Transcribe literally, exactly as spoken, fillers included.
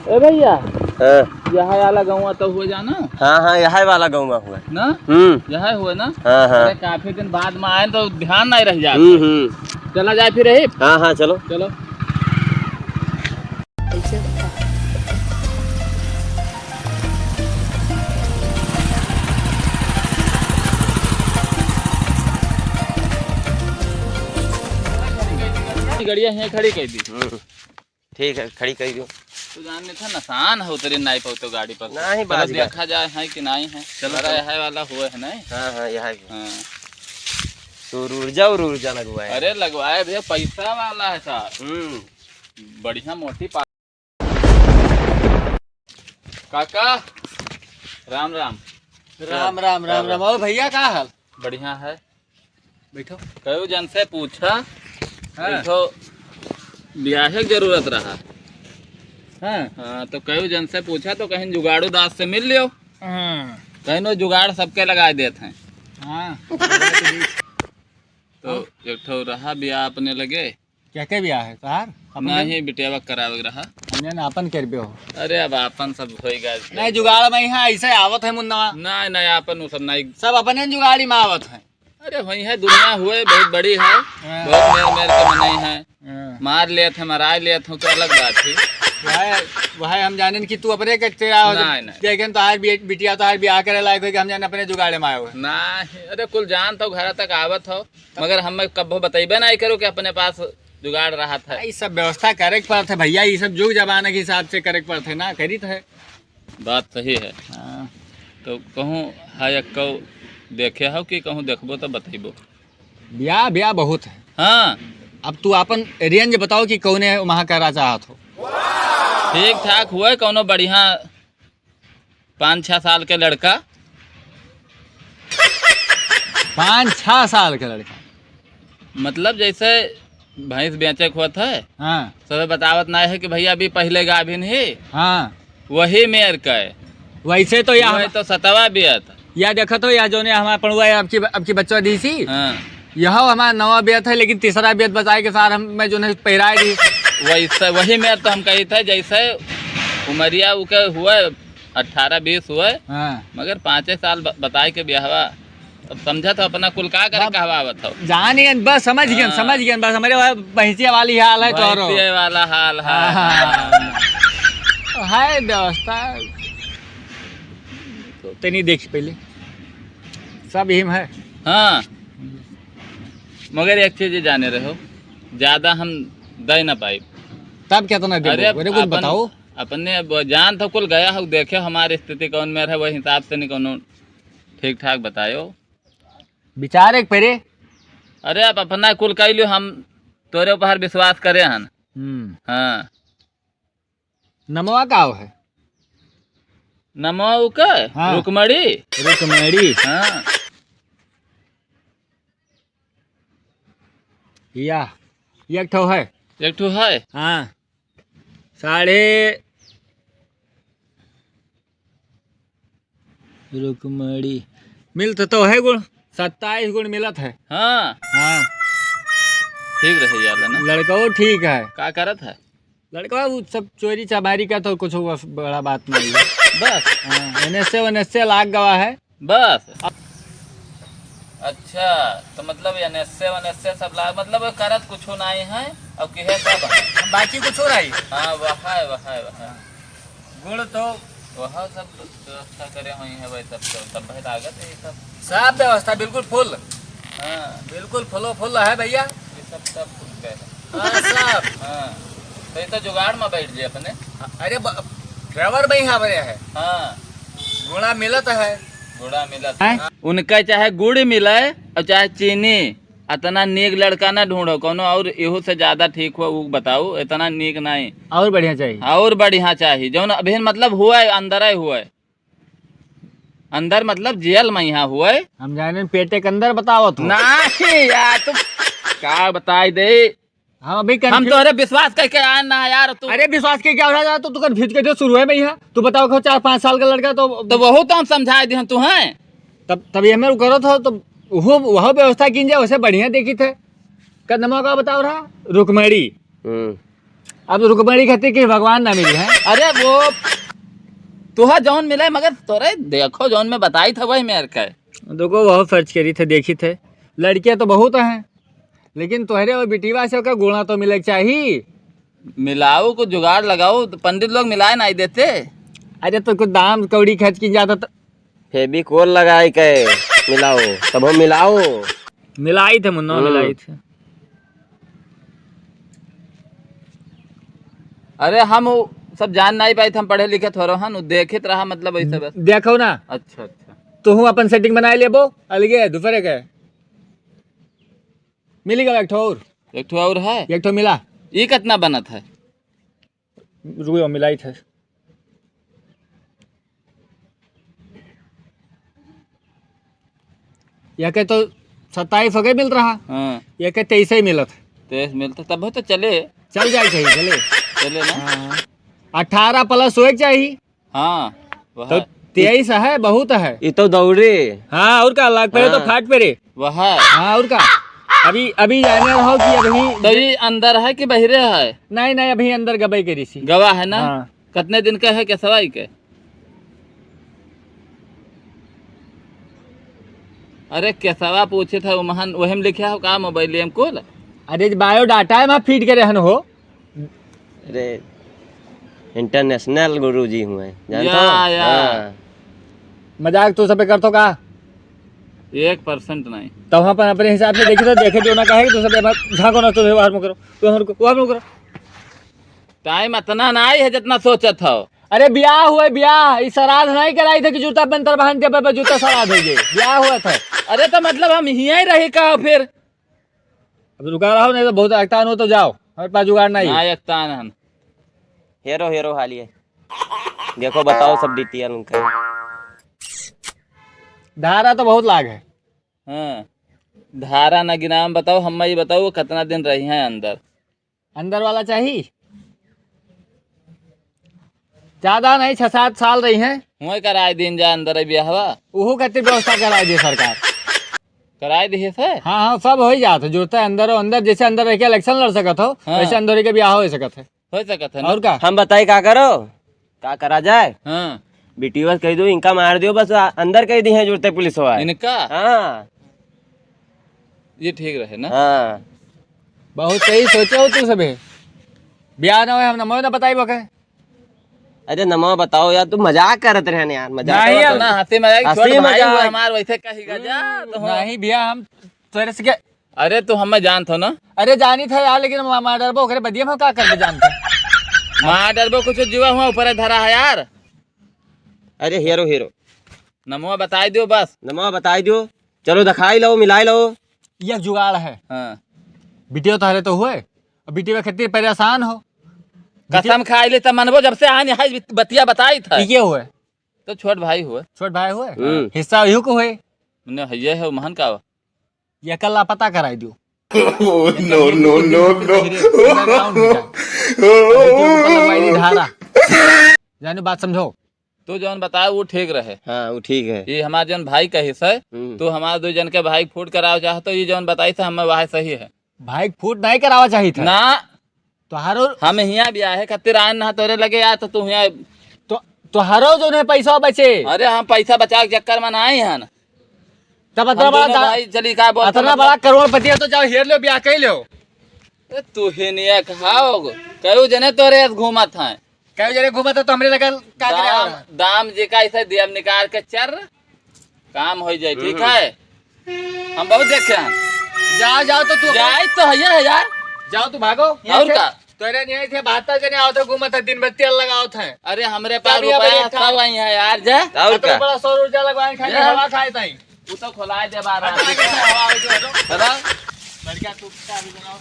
ए भैया, हाँ। यह वाला गौवा तो हुए जाना? हाँ, हाँ, यह वाला गौवा हुए। ना? हम्म। यह हुए ना? हाँ, हाँ। अरे, काफी दिन बाद में आए तो ध्यान नहीं रह जात। हम्म, हम्म। चला जाए फिर यही? हाँ, हाँ, चलो। चलो। गड़िया यहीं खड़ी कर दी। हम्म। ठीक है, खड़ी कर दो। तू जान नहीं था, नसान है उतरे नाई पे तो गाड़ी पर। नहीं, चलो बाज गया। देखा जाए है कि नहीं है। चलो, अरे, चलो। यह वाला हुआ है नहीं? हाँ, हाँ, यह है। हाँ। तो ऊर्जा और ऊर्जा लगवाए। अरे, लगवाए भैया, पैसा वाला है साहब। हम्म। बढ़िया मोटी पा-, काका, राम राम। राम, राम, राम, राम। और भैया, का हाल? बढ़िया है। बैठो। कयो जन से पूछा, हाँ। बैठो, ब्याहे के जरूरत रहा। हाँ। हाँ, तो कयो जन से पूछा तो कहीं जुगाड़ू दास से मिल लियो। हाँ। कहीं वो जुगाड़ सबके लगा देत हैं। हाँ। तो एक ठो रहा ब्याह अपने लगे। क्या के ब्याह है तोहार? अपने? नहीं, बिटिया करावे के रहा। हमने ना आपन करबे हो। अरे, अब आपन सब होई गए। नहीं, जुगाड़ में यहाँ ऐसे आवत है मुन्नवा। नहीं, नहीं, आपन वो सब नहीं। सब अपने जुगाड़ी में आवत है। अरे, वही है, दुनिया हुए बहुत बड़ी है, हाँ। बहुत मेर मेर के मनई है। हाँ। मार लेत है, मराय लेत हूँ, तो अलग बात है। वह, वह हम जानेन कि तू अपने के तेरा नहीं, नहीं। देखेन तोहार बे-, बिटिया तोहार ब्याह करे लायक हो कि हम जाने अपने जुगाड़े में आयो है। नहीं, अरे, कुल जान तो घर तक आवत हो, मगर हम कब्बो बतइबे नहीं करो कि अपने पास जुगाड़ रहत है। ई सब व्यवस्था करे के पड़त है भैया, ई सब जुग जमाना के हिसाब से करे के पड़त है ना, करित है। बात सही है। हाँ। तो कहूँ है एक्को देखे हो कि कहूँ देखबो तो बतइबो। ब्याह, ब्याह बहुत है। हाँ। अब तू आपन range बताओ कि कौने वहाँ करा चाहत हो। ठीक ठाक हुए, कौनो बढ़िया पाँच छः साल के लड़का। पाँच छः साल के लड़का? मतलब जैसे भैंस बेचे के होत है, हाँ। सबे बतावत ना है कि भैया अभी पहले गाभिन ही, हाँ। वही मेर का है। वैसे तो यहाँ वही तो सतवा बियत। या देखत हो, या जौने हमार पड़ुआ है, अब की, अब की बच्चा दी सी, हाँ। यह हमार नवा बियत है, लेकिन तीसरा बियत बचाए के सार हम, मैं जौने पहिराए दी। वैसे, वही मेर तो हम कही थे, जैसे उमरिया उके हुए, अठारह बीस हुए, हाँ। मगर पाँचे साल ब-, बताए के ब्याहवा। अब समझत हो अपना कुल का करे बाप कहवावत हो। जान गयन, बस समझ गयन, हाँ। समझ गयन, बस हमरे वह भैंसिया वाली हाल है, तोरो। भैंसिया वाला हाल है। हाँ, हाँ, हाँ। है व्यवस्था। तो तनी देख पहले, सब हिम है। हाँ, मगर एक चीज जाने रहो, ज्यादा हम दे ना पाई। तब क्या तो ना देबो? अरे, अरे, कुछ अपन, बताओ। अपने अब जान तो कुल गया हो, देखे हमारी स्थिति कौन में रहे, वही हिसाब से नहीं कौनो ठीक ठाक बतायो। विचारे के परे। अरे, आप अपना कुल कह लियो, हम तोरे ऊपर विश्वास करे हन। हम्म। हाँ। नमवा का है? नमवा उके? हाँ। रुकमणी। रुकमणी। हाँ। या, एक ठो है। एक ठो है? हाँ। साढ़े रुक्मणी। मिलत तो है गुण, सत्ताईस गुण मिलत है। हाँ। हाँ। ठीक रहे यार, ना? लड़का वो ठीक है। का करत है? लड़का वो सब चोरी चमारी का तो कुछ वो बड़ा बात नहीं है। बस। हाँ, N S A, N S A लाग गवा है। बस। अच्छा, तो मतलब N S A, N S A सब लाग, मतलब वो करत कुछ नहीं है, अब किहे सब है। बाकी कुछ हो रहा है? हाँ, वह है, वह है, वह है। गुड़ तो वह सब व्यवस्था करे हुई है भाई, सब तो, सब भाई लागत है ये सब। सब व्यवस्था बिल्कुल full। हाँ। बिल्कुल फुलो फुल है भैया। ये सब, सब कुछ है। हाँ, सब। हाँ। तो ये तो जुगाड़ में बैठ जाए अपने। अरे ब-, driver भाई यहाँ बने है। हाँ। घोड़ा मिलत है। घोड़ा मिलत हैं? है। उनका चाहे गुड़ मिले और चाहे चीनी, अतना नीक लड़का ना ढूंढो, कौनो और एहू से ज्यादा ठीक हो, उ बताओ, इतना नीक नहीं। और बढ़िया चाहिए। और बढ़िया चाहिए, जौन अभी मतलब हुआ है, अंदर है हुआ है। अंदर मतलब जेल में यहाँ हुआ है। हम जाने पेटे के अंदर बतावत हो। नहीं यार, तुम का बताई दे। हम अभी हम confuse तोहरे विश्वास करके आए ना यार, तू। अरे विश्वास के क्या हो रहा है? तो तू confuse के जो शुरू है भैया। तू बताओ, को चार पाँच साल का लड़का तो तो वहू तो हम समझाए दिहन तू हैं। तब, तब ये मेरे करो था, तो वो, वह व्यवस्था कीन जाए, वैसे बढ़िया देखी थे। का नमवा का बताओ रहा? रुक्मणी। हम्म। अब रुक्मणी खातिर के भगवान ना मिली है। अरे वो तुहा जौन मिले, मगर तोरे देखो जौन में बताई था वही मेर का है। देखो, बहुत search करी थे, देखी थे, लड़कियां तो बहुत हैं, लेकिन तोहरे और बिटिवा से ओकर गुणा तो मिले के चाही। मिलाओ, कुछ जुगाड़ लगाओ, तो पंडित लोग मिलाए नहीं देते। अरे तो कुछ दाम कौड़ी खर्च की जाता तो। Fevicol लगाई के मिलाओ, तब हम मिलाओ। मिलाई थे मुन्ना, हम्म। मिलाई थे। अरे हम वो सब जान नहीं पाई थे, हम पढ़े लिखे थोड़ा हन, वो देखित रहा, मतलब, वैसे बस। देखो ना। अच्छा, अच्छा। तो हूँ अपन setting बनाए लेबो, अलगे है, दूसरे के। मिल गया एक ठो और। एक ठो और है? एक ठो मिला। ये कितना बनत है? रुको, मिलाई थे। यह के तो सत्ताईस हो गए मिल रहा। हाँ। यह के तेईस ही मिलत। तेईस मिलत, तब तो चले। चल जाए चाहिए, चले। चले ना? हाँ, हाँ। अठारह plus होए के चाहिए। हाँ, वह तो है। तेईस है, बहुत है। ये तो दौड़े। हाँ, और का, लाग पे तो हाँ। फाट पे रे। वह। हाँ, और का। अभी, अभी जाने रहो कि अभी तो ये अंदर है कि बहिरे है? नहीं, नहीं, अभी अंदर गबई करी सी। गवा है ना? हाँ। कितने दिन का है केसवा ई के? अरे, केसवा पूछे था, उमहन, वही में लिखा हो का mobile में कुल? अरे, biodata है, वहाँ feed करे हन हो। अरे, international गुरुजी हुए, जानत या, हो? या। हाँ। मजाक तू सब करत हो का? एक percent नहीं। तब हम अपन अपने हिसाब से देखी तो देखे जो ना कहे कि तू सब अब झांको ना, तू व्यवहार में करो, तू हमको, वो हम करो। Time इतना नहीं है जितना सोचत हो। अरे ब्याह हुए ब्याह, ई श्राद्ध नहीं कराई थे कि जूता पेंतर बहन के पे जूता श्राद्ध हो गए, ब्याह हुआ था। अरे तो मतलब हम हियाँ ही रही का फिर? अब रुका रहो, नहीं तो बहुत अकतान हो तो जाओ, हमारे पास जुगाड़ नहीं। ना अकतान हन। हेरो, हेरो हालिए। देखो, बताओ सब detail उनका। धारा तो बहुत लाग है। हाँ, धारा ना गिनाम बताओ, हम ये बताओ, वो कितना दिन रही हैं अंदर? अंदर वाला चाही? ज्यादा नहीं, छह सात साल रही हैं। हुए कराए दिन जा अंदर ब्याहवा। उहू खातिर व्यवस्था कराए दे सरकार। कराए दिए से? हाँ, हाँ, सब हो ही जात है। जुड़ते अंदर, अंदर जैसे अंदर रह के election लड़ सकत हो, हाँ। वैसे अंदर के ब्याह हो सकत है। हो सकत है ना? और का? हम बताई का करो? का करा जाए? हाँ। बिटिया से कह दो, इनका मार दियो, बस आ-, अंदर कह दी है जुड़ते पुलिस वाले। इनका? हाँ। ये ठीक रहे ना? हाँ। बहुत सही सोचे हो तू सबे। ब्याह ना होए, हम नमो ना बताई बके। अरे नमो बताओ यार, तू मजाक करत रहे ना यार, मजाक नहीं करत यार, रहे। ना, हंसी मजाक, हंसी छोट भाई मजाक। हुआ हमार, वैसे कही गजा, तो हम नहीं भैया, हम तेरे से क्या अरे, तू हमें जानत हो ना? अरे, जानी था यार, लेकिन हम मार डरबो, ओकरे बदिया में का करके जानते? मार डरबो, कुछ जुआ हुआ ऊपर धरा है यार। अरे, हेरो, हेरो। नमवा बताई दियो बस। नमवा बताई दियो। चलो, दिखाई लो, मिलाई लो। ये जुगाड़ है। हाँ। बिटियो तोहरे तो हुए, अब बिटिया खातिर परेशान हो। कसम खाई ले त मनबो, जब से आन यहाँ बतिया बताई था। ये हुए? तो छोट भाई हुए। छोट भाई हुए? हम्म। हिस्सा इहू को हुए। मने हइये है, महन का? ये कल लापता कराई दियो। Oh, no, no, no, no। Underground में जाए। अभी तो ऊपर लगवाई दी धारा। जाने बात समझो। तू जौन बताए वो ठीक रहे। हाँ, वो ठीक है। ये हमार जौन भाई कहिस है, हम्म। तू हमार दो जन के भाई फूट करावे चाहत हो, ये जौन बताई था हमें वह सही है। भाई फूट नहीं करावा चाहिए था। ना। तोहरो हम हियाँ ब्याहे खातिर आए ना तोरे लगे यार, तो तू हियाँ तो, तोहरो जौन है पैसा बचे। अरे हम पैसा बचावे के चक्कर में ना आए हैं। तब हम अतना बड़ा दोनों दा-, भाई चली का बोलत अतना मतलब बड़ा करोड़पति है तो जाओ हेर लो, ब्याह कई लो। ए, तू ही नहीं खाओ, कयो जने तोरे घूमत हैं। कयो जने घूमत है तो हमरे लगे का करे दाम, आ रहा है? दाम जे का ऐसे दियम निकाल के चर, काम हो जाए, ठीक हम्म। है? हम बहुत देखे हैं। जाओ, जाओ तो तू। जाए तो है, है यार। जाओ तू भागो। और का? तोरे नहीं थे, बहत्तर जने आओ तो घूमत है, दिन भर तेल लगाओ थे। अरे हमरे पास तभी रुपया अबे सब वही है यार, जा। और अतने का? बड़ा सौर ऊर्जा लगवाए, खाली जा। हवा खाए ताई। तू तो खुला दे बार। अतने कैसे हवा आवे तो हेलो? हेलो? लड़का तू का भी बनाओ।